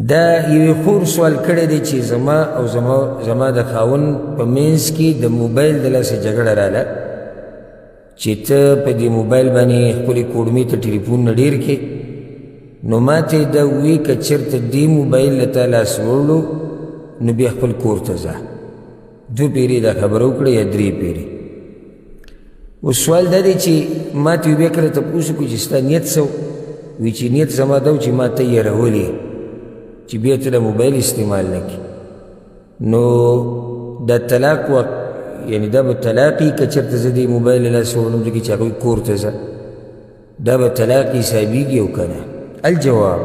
دا یوې خور سوال کړی دی چې زما او زما د خاوند په منځ کې د موبایل د لاسه جګړه راله چې ته په دې موبایل باندې خپلې کوړمې ته ټلیفون نه ډېر کې، نو ما ته یې دا وویل که چېرته دې موبایل له تا لاس وړلو نو بیا خپل کور ته ځه. دوه پیرې دا خبره وکړه یا درې پیرې. اوس سوال دا دی چې ما ته یې بیا کله تپوس وکړو چې ستا نیت څه و؟ وي چې نیت زما دا و چې ما ته یې رولې چې بیا ته د موبایل استعمال نه کړې، نو دا طلاق وقت یعنی دا به طلاق وي که چېرته زه دې موبایل له لاسه وړم ځکه چې هغوی کور ته ځه، دا به طلاق حسابېږي او که نه؟ الجواب،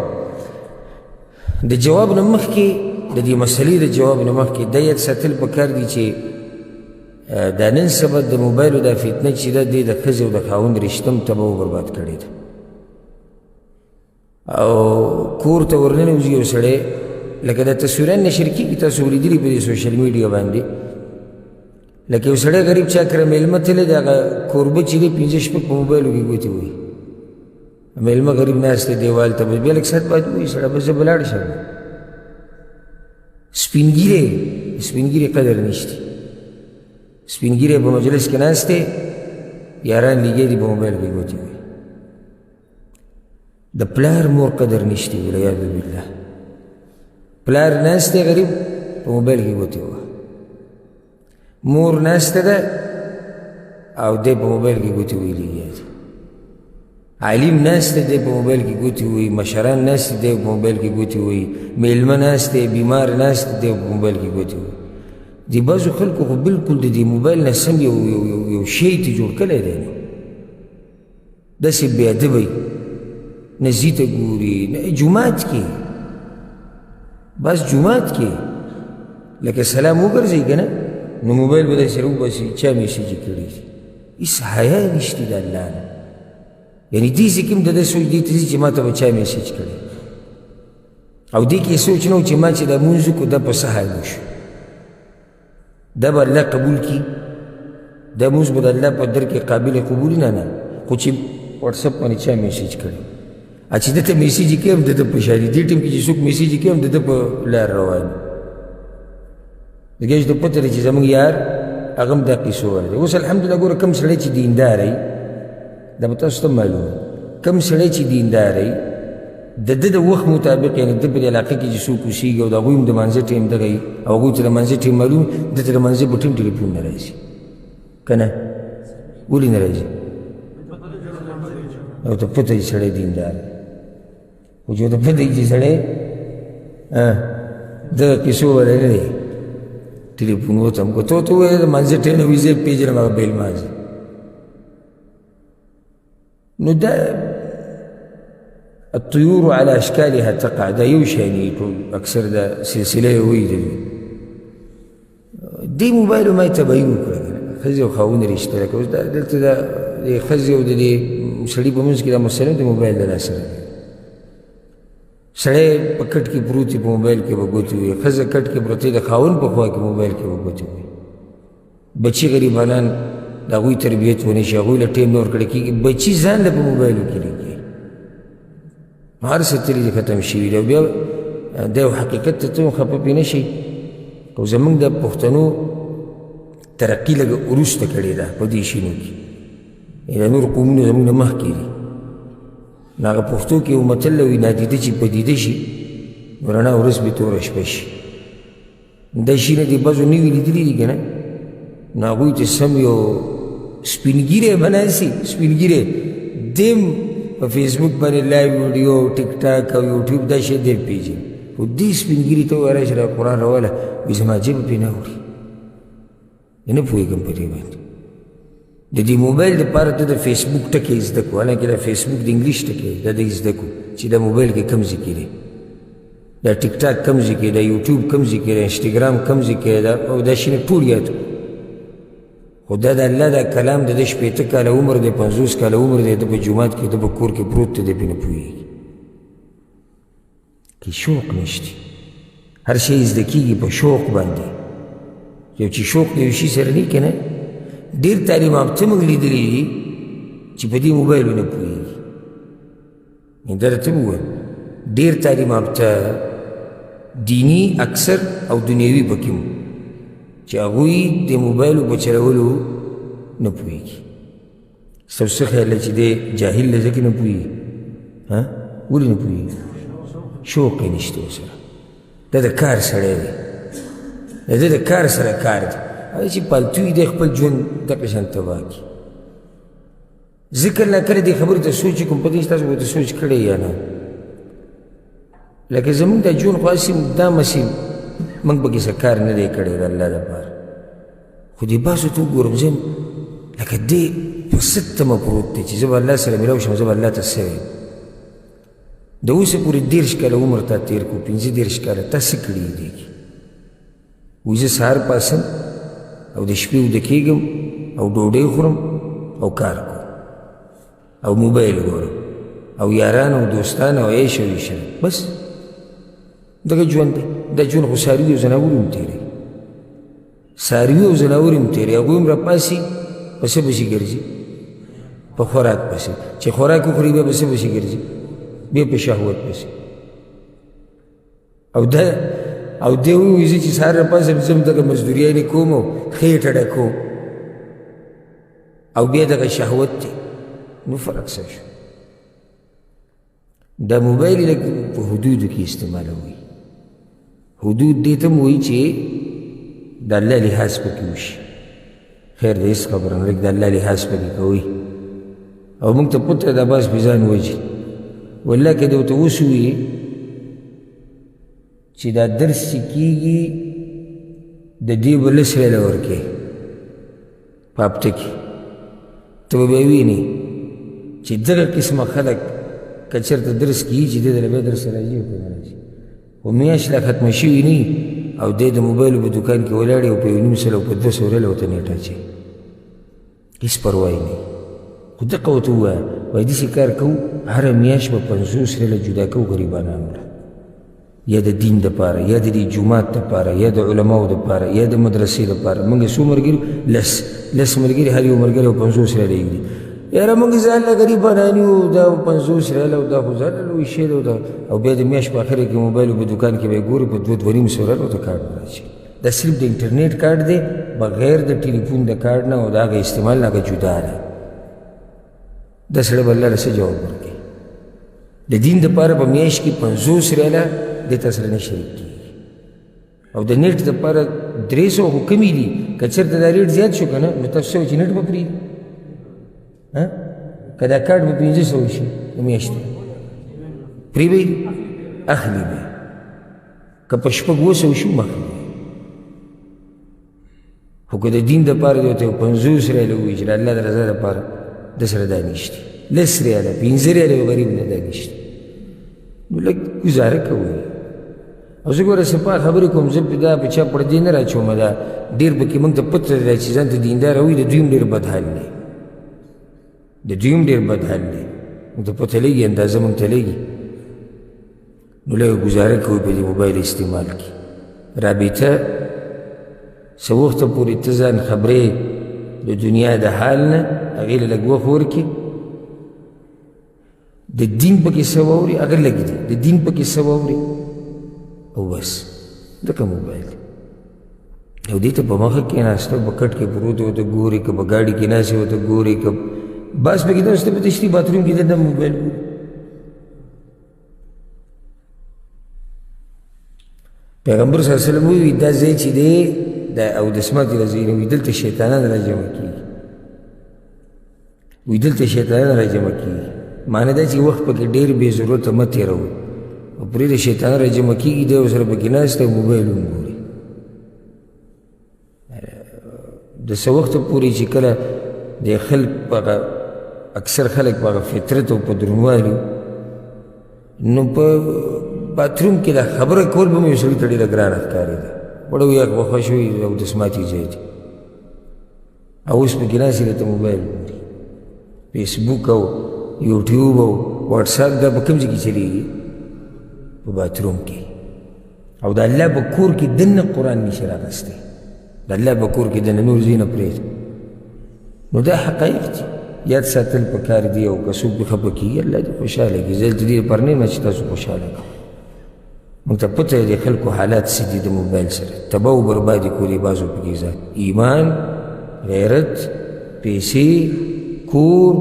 د جواب نه مخکې د دې مسلې د جواب نه مخکې دا یاد ساتل پکار دي چې دا نن سبا د موبایلو دا فتنه چې ده دې د ښځې او د خاوند رشته هم تباه او برباد کړې ده. او کور ته ورننوځي یو سړی، لکه دا تصویران نشر کېږي، تاسو ولیدلي په دې سوشل میډیا باندې، لکه یو سړی غریب چا کره مېلمه تللی دی، هغه کوربه چې دی پنځه شپږ په موبایلو کې ګوتې وهي، مېلمه غریب ناست دی دیوال ته، بس بیا لږ ساعت بعد ووایي سړی بس زه به لاړ شم. سپین ږیری، سپین ږیري قدر نشته، سپین ږیری په مجلس کې ناست دی، یاران لګیا دي په موبایل کې ګوتې وهي. د پلار مور قدر نشته، والعیاذ بالله. پلار ناست دی غریب په موبایل کې ګوتې وهي، مور ناسته ده او دی په موبایل کې ګوتې وهي لګیا دی. عالم ناست دی په موبایل کې ګوتې وهي، مشران ناست دی په موبایل کې ګوتې وهي، میلمه ناست دی، بیمار ناست دی په موبایل کې ګوتې وهي. د بعضو خلکو خو بلکل د دې موبایل نه سم یو یو یو یو شی ته جوړ کړی دی، نو داسې بې ادبه وي، نه ځي ته ګوري نه جومات کې، بس جومات کې لکه سلام وګرځي که نه نو موبایل به داسې راوباسي، چا میسج یې کړی دی، هېڅ حیا نشته د الله نه. یعنې دې ځای کې هم د ده سوچ دې ته ځي چې ما ته به چا میسج کړی، او دې کې سوچ نه و چې ما چې دا مونځ وکړو دا په څه حال وشو، دا به الله قبول کړي، دا مونځ به د الله په در کې قابل قبول نه نه، خو چې واټساپ باندې چا میسج کړی، چې ده ته میسج یې کوي هم د ده په شا دي، دې ټیم کې چې څوک میسج یې کوي هم د ده په لار روان دي، ځکه چې ته پته لري چې زموږ یار هغه هم دا قصو والا دی. اوس الحمدلله ګوره کوم سړی چې دیندار وي، دا به تاسو ته معلومه، کوم سړی چې دیندار وي د ده د وخت مطابق، یعنې د ده په دې علاقه کې چې څوک اوسېږي او د هغوی هم د مانځه ټایم دغه وي او هغوی ته د مانځه ټایم معلوم، ده ته د مانځه په ټایم ټلیفون نه راځي که نه؟ ولې نه راځي؟ او ته پته چې سړی دیندار دی، خو چې ورته پته وي چې سړی دغه قصو والا نه دی، ټلیفون ورته هم که ته ورته ووایې د مانځه ټایم نه وي زه یې پېژنم هغه بې لمانځه. نو دا الطيور على اشكالها تقع، دا یو شی نه ټول اکثر دا سلسله یې وایي د دې موبایلو ما یې تباهي وکړه که نه، ښځې او خاوند رشته لکه اوس دا دلته دا د ښځې او د دې سړي په منځ کې دا مسله د موبایل د لاسه راځي. سړی په کټ کې پروت وي په موبایل کې به ګوتې وي، ښځه کټ کې پرتې د خاوند په خوا کې موبایل کې به ګوتې وي. بچي غریبانان د هغوی تربیت ونه شي، هغوی له ټایم نه ورکړی کېږي، بچي ځان له په موبایلو کې لګي، هر څه ترې دي ختم شوي دي. او بیا دا یو حقیقت ته ته هم خفه پرې نه شي. خو زموږ د پښتنو ترقي لږه وروسته کړې ده په دې شینو کې، دا نور قومونه زموږ نه مخکې دي. نو هغه پښتو کې یو متل وي، نادیده چې پدیده شي نو رڼا ورځ به توره شپه شي. دا شیونه دې بعضو نوي لیدلي دي که نه، نو هغوی ته سم یو سپین ږیری به ناست سپین ږیری دی هم په فیسبوک باندې لایو ویډیو او ټیک ټاک او یوټیوب دا شی دی پېژني، خو دې سپین ږیري ته ووایه راشه دا قرآن راواله، وایي زما ژبه پرې نه اوري، زه نه پوهېږم په دې باندې. د دې موبایل دپاره ته د فیسبوک ټکی زده کړو، حالانکه دا فیسبوک د انګلیش ټکی دا دی زده کړو چې دا موبایل کې کوم ځای کې دی، دا ټیک ټاک کوم ځای کې دا یوټیوب کوم ځای کې دا انسټاګرام کوم ځای کې دا او دا شیونه ټول یاد کړو. خو دا د الله دا کلام د ده 60 کاله عمر دی، 50 کاله عمر دی، ده په جومات کې ده په کور کې پروت دی، دی پرې نه پوهېږي. کې شوق نشته، هر شی زده کېږي په شوق باندې. یو چې شوق د یو شي سره نه که نه، ډېر تعلیم یافته موږ لیدلي دي چې په دې موبایلو نه پوهېږي. دا درته ووایم، ډېر تعلیم یافته دیني اکثر او دنیوي پکې وو چې هغوی د موبایلو په چلولو نه پوهېږي. ستاسو څه خیال دی چې دی جاهل دی ځکه نه پوهېږي؟ ها، ولې نه پوهېږي؟ شوق یې نشته ورسره. دا د کار سړی دی، د ده د کار سره کار دی. هغه چې پالتو وي دی خپل ژوند دغه شان تباه کړي. زه کله نا کله دې خبرې ته سوچ کوم، په دې چې تاسو به ورته سوچ کړی یا نه. لکه زموږ د ژوند خو هسې دا مسې موږ پکې څه کار نه دی کړی د الله دپاره، خو دې بعضو ته وګورم زه لکه دې په څه تمه پروت دی چې زه به الله سره میلاو شم، زه به الله ته څه وایم. د اوسه پورې 30 کاله عمر تا تېر کړو، 35 کاله تا څه کړي دي؟ وایي زه سهار پاڅم او د شپې ویده کېږم او ډوډۍ خورم او کار کوم او موبایل ګورم او یاران او دوستان او عیش او عشرت، بس دغه ژوند دی. دا ژوند خو څاروي او ځناور هم تېروي، څاروي او ځناور هم تېروي. هغوی هم راپاڅي په څه پسې ګرځي؟ په خوراک پسې. چې خوراک وخوري بیا په څه پسې ګرځي؟ بیا په شهوت پسې. او دا او دی ووایي زه چې سهار راپاڅم زه هم دغه مزدوریانې کوم او خېټه ډکوم او بیا دغه شهوت دی، نو فرق څه شو؟ دا موبایل لږ په حدودو کې استعمالوي. حدود دې ته هم وایي چې د الله لحاظ پکې وشي. خیر دی، هېڅ خبره نه، لږ د الله لحاظ پکې کوئ. او موږ ته پته ده باز پې ځان وژي. والله که دې ورته اوس ووایي چې دا درس چې کېږي د دې به لس ریاله ورکوې په هفته کې، ته به بیا وینې چې دغه قسمه خلک که چېرته درس کېږي چې دی له بیا درس راځي او که نه راځي، خو میاشت لا ختمه شوې نه او دی د موبایلو په دوکان کې ولاړ او په یو نیم سل او په 200 ریاله ورته نېټه اچوي، هېڅ پروا یې نه. خو دقه ورته ووایه، وایي داسې کار کوو هره میاشت به 50 ریاله جدا کوو غریبانانو له، یا د دین دپاره، یا د دې جومات دپاره، یا د علماو دپاره، یا د مدرسې دپاره. موږ څو ملګري؟ لس ملګري، هر یو ملګری 50 ریاله ږدي. یاره موږ ځان له غریبانان یو، دا 50 ریاله او دا خو ځان له لوی شی دی. او بیا د میاشت په اخره کې موبایل په دوکان کې به یې ګوري په دوه دوه نیم سوه ریاله ورته کارت راشي. دا صرف د انټرنیټ کارت دی، بغیر د ټلیفون د کارت نه او د هغه استعمال نه هغه جدا دی. دا سړی به الله له څه جواب ورکوي؟ د دین دپاره په میاشت کې 50 ریاله دې ته سره نه شریک کېږي. او د نېټ دپاره 300 خو کمې دي، که چېرته دا ریټ زیات شو که نه نو تاسو څه وایئ چې نېټ به پرېږدي؟ که دا کارت به 500 شي د میاشتې پرې به یې اخلي به، که په 600 شي هم اخلي. خو که د دین دپاره دې ورته 50 ریاله ووایي چې د الله د رضا دپاره د سره دا نشته، لس ریاله 5 ریاله یو غریب نه دا نشته، نو لږ ګزاره کوئ. او زه ګوره صفا خبرې کوم، زه په دا په چا پردې نه راچوم، دا ډېر پکې موږ ته پته ده چې ځان ته دینداره وایي، د دوی هم ډېر بد حال دی، د دوی هم ډېر بد حال دی، موږ ته پته لګي، اندازه موږ ته لګي. نو لږه ګزاره کوئ په دې موبایل استعمال کې. رابطه څه وخته پورې ته ځان خبرې د دنیا د حال نه، هغې له لږ وخت ورکړي، د دین پکې څه واوري هغه لږ دي، د دین پکې څه واوري او بس. دغه موبایل دی. او دې ته په مخه کښېناسته، په کټ کې پروت ورته ګوري، که په ګاډي کې ناست ورته ګوري، که بس پکې ناست په تشتي باتروم کې دننه موبایل ګوري. پیغمبر صلی الله علیه وسلم ووایي دا ځای چې دی د اودس ماتي ځای نه وي، دلته شیطانان راجمع کېږي، وي دلته شیطانان راجمع کېږي. معنی دا چې وخت پکې ډېر بې ضرورته مه تېروئ، او پرې د شیطانان راجمع کېږي، دی ورسره پکې ناست دی او موبایل هم ګوري. د څه وخته پورې چې کله د خلک په هغه اکثر خلک په هغه فطرت او په درونوالي، نو په باتروم کې دا خبره کول به مې یو سړي ته ډېره ګرانه ښکارېده، وړه وي به خوښ وي او دسماتي ځای دی. او اوس پکې ناست درته موبایل ګوري، فیسبوک او یوټیوب او واټساپ دا په کوم ځای کې چلېږي؟ په باتروم کې. او د الله په کور کې دننه قرآن نشي راغستی، د الله په کور کې دننه نور ځایونه پرېږده. نو دا حقایق دي، یاد ساتل پکار دي. او که څوک پرې خفه کېږي الله دې خوشحاله کړي. زه دلته دې لپاره نه یم چې تاسو خوشحاله کړم. موږ ته پته دی خلکو حالات څه دي د موبایل سره تباه او برباد یې کړي، بعضو پکې ځان، ایمان، غیرت، پیسې، کور،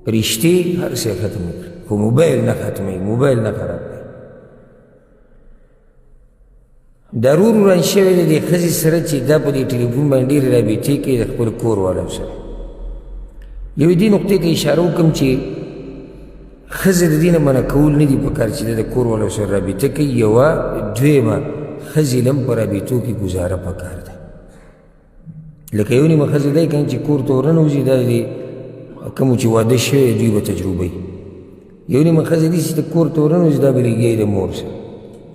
رشتې، هر څه یې ختم کړي، خو موبایل نه ختموي، موبایل نه خراب کوي. دا ورور وران شوی دی د ښځې سره چې دا په دې ټلیفون باندې ډېرې رابطې کوي د خپل کور والو سره. یوې دې نقطې ته اشاره وکړم چې ښځې د دې نه منع کول نه دي پکار چې د کور والو سره رابطه کوي. یوه دویمه، ښځې له هم په رابطو کې ګزاره پکار ده. لکه یو نیمه ښځه دی که نه چې کور ته ورننوځي، دا دې کومو چې واده شوی دوی به تجربه وي. یو نیمه ښځه دي چې کور ته ورننوځي، دا به لګیږي د مور سره،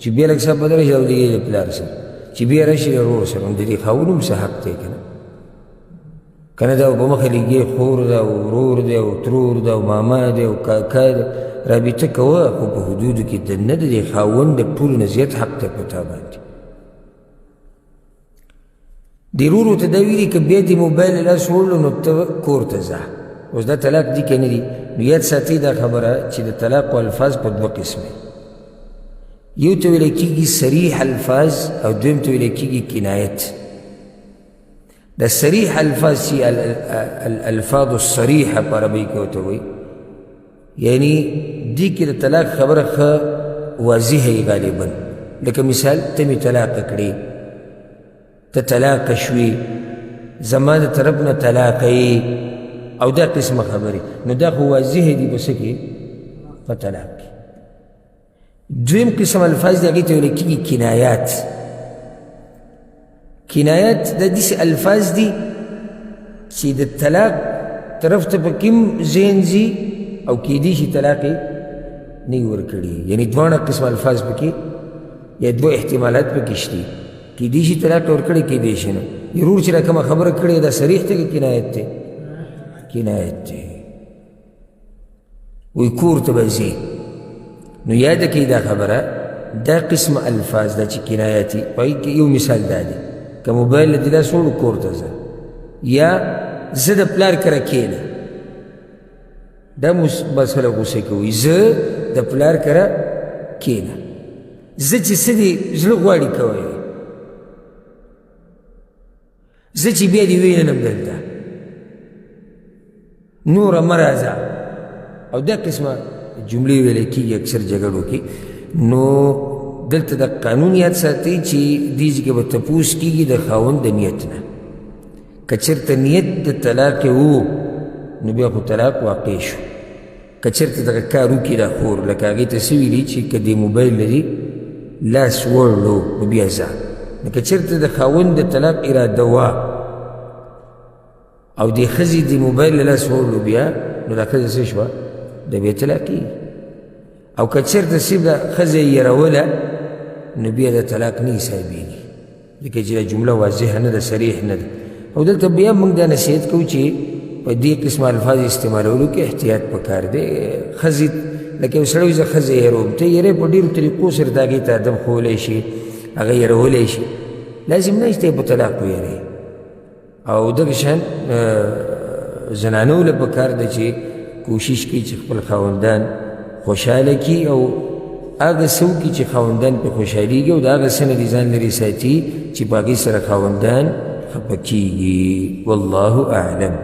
چې بیا لږ سبا راشي دا به لګیږي د پلار سره، چې بیا راشي د ورور سره. نو د دې خاوند هم څه حق دی که نه؟ که نه دا په مخه لګي خور ده او ورور دی او ترور ده او ماما دی او کاکا دی، رابطه کوه خو په حدودو کې دننه. د دې خاوند د ټولو نه زیات حق دی په تا باندې. دې ورور ته دا ویلي که بیا دې موبایل له لاس وړلو نو ته کور ته ځه. اوس دا طلاق دي که نه دي؟ نو یاد ساتئ دا خبره چې د طلاق الفاظ په دوه قسمه، یو ته ویل کېږي صریح الفاظ او دویم ته ویل کېږي کنایت. د صریح الفاظ چې الالفاظ الصریحه په عربۍ کې ورته وایي، یعنی دې کې د طلاق خبره ښه واضحه وي غالبا. لکه مثال، ته مې طلاق کړې، ته طلاق شوې، زما د طرف نه طلاق یې، او دا قسمه خبرې، نو دا خو واضحه دي په څه کې؟ په طلاق کې. دویم قسم الفاظ دی هغې ته ویل کېږي کنایات. کنایات د داسې الفاظ دي چې د طلاق طرف ته په کوم ذهن ځي او کیدی شي طلاق یې نه وي ورکړي. یعنې دواړه قسم الفاظ پکې یا دوه احتمالات پکې شته، کیدی شي طلاق یې ورکړي، کیدی شي نه. ورور چې دا کومه خبره کړې دا صریح دی که کنایت دی؟ کنایت دی. وی کور ته به ځې. نو یاده کړئ دا خبره، دا قسم الفاظ دا چې کنایاتي، په هغې کې یو مثال دا دی که موبایل له دې لاس وړو کور ته ځه، یا زه د پلار کره کښېنه، دا مسله غوسه کوي، زه د پلار کره کښېنه، زه چې څه دې زړه غواړي کوی، زه چې بیا دې وینم دلته نوره مه راځه، او دا قسمه جملې ویل کېږي اکثر جګړو کې. نو دلته د قانون یاد ساتئ چې دې ځای کې به تپوس کېږي د خاوند د نیت نه. که چېرته نیت د طلاق و نو بیا خو طلاق واقع شو. که چېرته دغه کار وکړي دا خور، لکه هغې ته څه ویلي چې که دې موبایل لري لاس وړلو نو بیا ځه، نو که چېرته د خاوند د طلاق اراده وه او دې ښځې د موبایل له لاس وړلو بیا نو دا ښځه څه شوه؟ دا بیا طلاق کېږي. او که چېرته صرف دا ښځه یې یروله نو بیا د طلاق نه حسابېږي، ځکه چې دا جمله واضحه نه ده، صریح نه ده. او دلته بیا موږ دا نصیحت کوو چې په دې قسم الفاظ استعمالولو کې احتیاط پکار دی. ښځې لکه یو سړی وایي زه ښځه یروم، ته یې په ډېرو طریقو سره د هغې ته ادب ښوولی شي، هغه یرولی شي، لازم نه چې ته یې په طلاق ویرې. او دغه شان زنانو له پکار ده چې کوشش کوي چې خپل خاوندان خوشحاله کړي او هغه څه وکړي چې خاوندان پرې خوشحالېږي، او د هغه څه نه دې ځان لرې ساتي چې په هغې سره خاوندان خفه کېږي. والله اعلم.